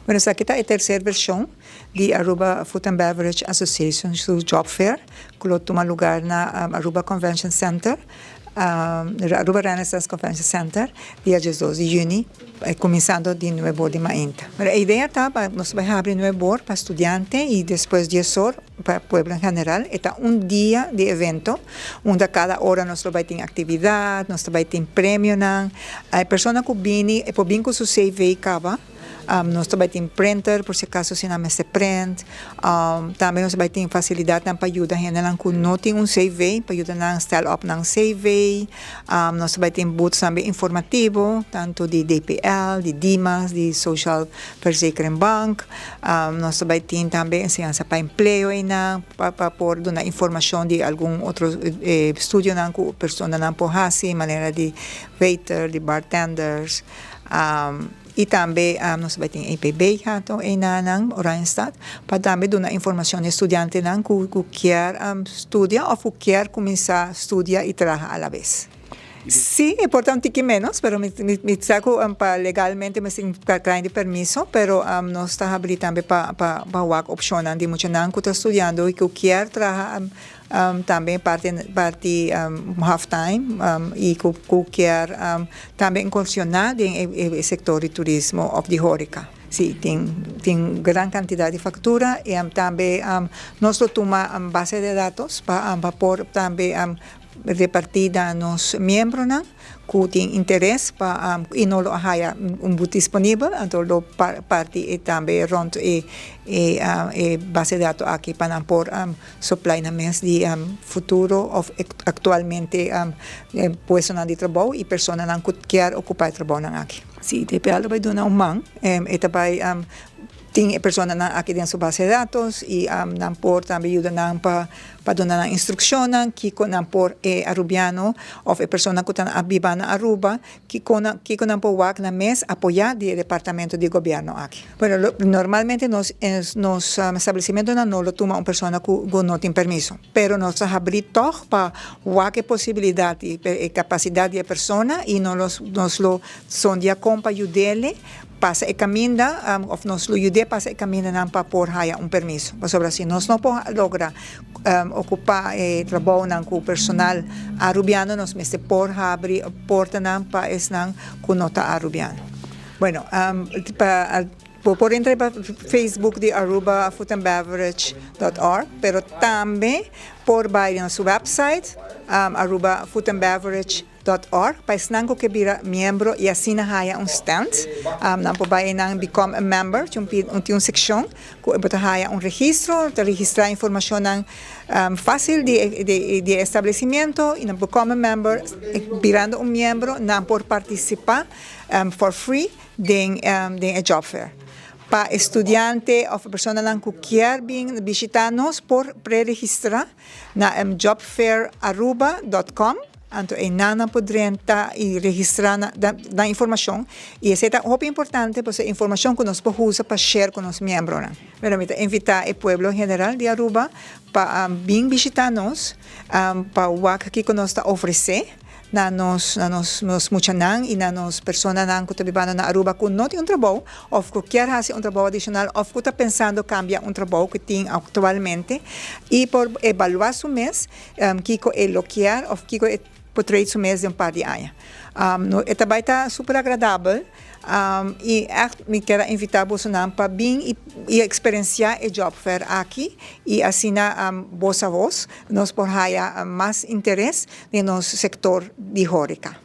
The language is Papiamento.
Bueno, esaki ta e tercer version di Aruba Food and Beverage Association su Job Fair, cu lo tuma lugar na Aruba Convention Center, Aruba Renaissance Convention Center, dia 12 di juni, cuminsando di 9 or di mainta. Pero e idea ta pa nos bay habri 9 or pa studiante y despues 10 or pa pueblo en general. E ta un dia di evento, unda cada ora nos lo bay tin actividad, nos bay tin premionan. E persona cu bini, e por bin cu su CV caba. Nos tambe tin printer, por si acaso si nan mester print. Tambe nos tambe tin facilidad pa yuda hendenan cu no tin un CV, pa yuda nan stel op nan CV. Nos tambe tin booths tambe informativo, tanto di DPL, di DIMAS, di Social Verzekering Bank. Nos tambe tin tambe enseñansa pa empleo einan, pa por duna informacion di algun otro estudionan cu personanan por haci, manera di waiter, di bartenders. Y tambe nos tambe tin EPB gato einan Oranjestad, pa tambe duna informacion na studiantenan cu kier studia of cu kier cuminsa studia y traha a la vez. Si, e por ta un tiki menos, pero mi sa cu pa legalmente mi tin di permiso, pero nos ta habri tambe pa wak opcionnan di muchanan cu ta studiando y cu kier traha tambe parti half time y cu kier tambe incursiona den e sector di turismo of di horeca. Si, tin gran cantidad di vacatura y tambe nos ta tuma base di datos pa por tambe reparti na nos miembronan cu tin interes pa y no lo haya un booth disponibel, anto lo parti tambe rond e base di datos aki pa nan por supply na mes di futuro of actualmente puestonan di trabou y personanan cu kier ocupa e trabounan aki. Si, DPL lo bay duna un man, e ta bay tin e personanan aki den su base di datos y nan por tambe yuda nan pa duna nan instruccionnan kico nan por, e arubiano of e persona cu ta biba na Aruba, kico nan por wak na mes apoya di departamento di gobierno aki. Bueno, normalmente nos establecimentonan no lo tuma un persona cu no tin permiso, pero nos ta habri toch pa wak e posibilidad y capacidad di e persona y nos lo sondia con pa yud'e pasa e caminda of nos lo yud'e pasa e camindanan pa por haya un permiso. Pasobra si nos no por logra ocupa trabounan cu personal arubiano, nos mester por habri portanan pa esnan cu no ta arubiano. Bueno, pa por entra pa Facebook di Aruba Food and Beverage.org, pero tambe por bay na nos website arubafoodandbeverage.org pa esnan cu kier bira miembro y asina haya un stand. Nan por bay na become a member, tin un seccion cu bo ta haya un registro, ta registra informacion facil di establecimento y nan become a member, birando un miembro, nan por participa for free den e job fair. Pa studiante of personanan cu kier bin bishita nos, por pre-registra na jobfairaruba.com. Anto einan por drenta y registra na informacion. Y esey ta hopi importante, pasobra e informacion cu nos por usa pa share cu nos miembronan. Pero mi ta invita e pueblo en general di Aruba pa bin bishita nos, pa wak kico nos ta ofrece na nos muchanan y na nos personanan cu ta biba na Aruba cu no tin un trabou of cu kier haci un trabou adicional of cu ta pensando cambia un trabou cu tin actualmente y por evalua su mes kico e lo kier of kico e por trade su mes den un par di aña. No, e tambe ta super agradabel y echt mi kier invita boso pa bin y experiencia e job fair aki y asina voz a voz nos por haya mas interes den nos sector di horeca.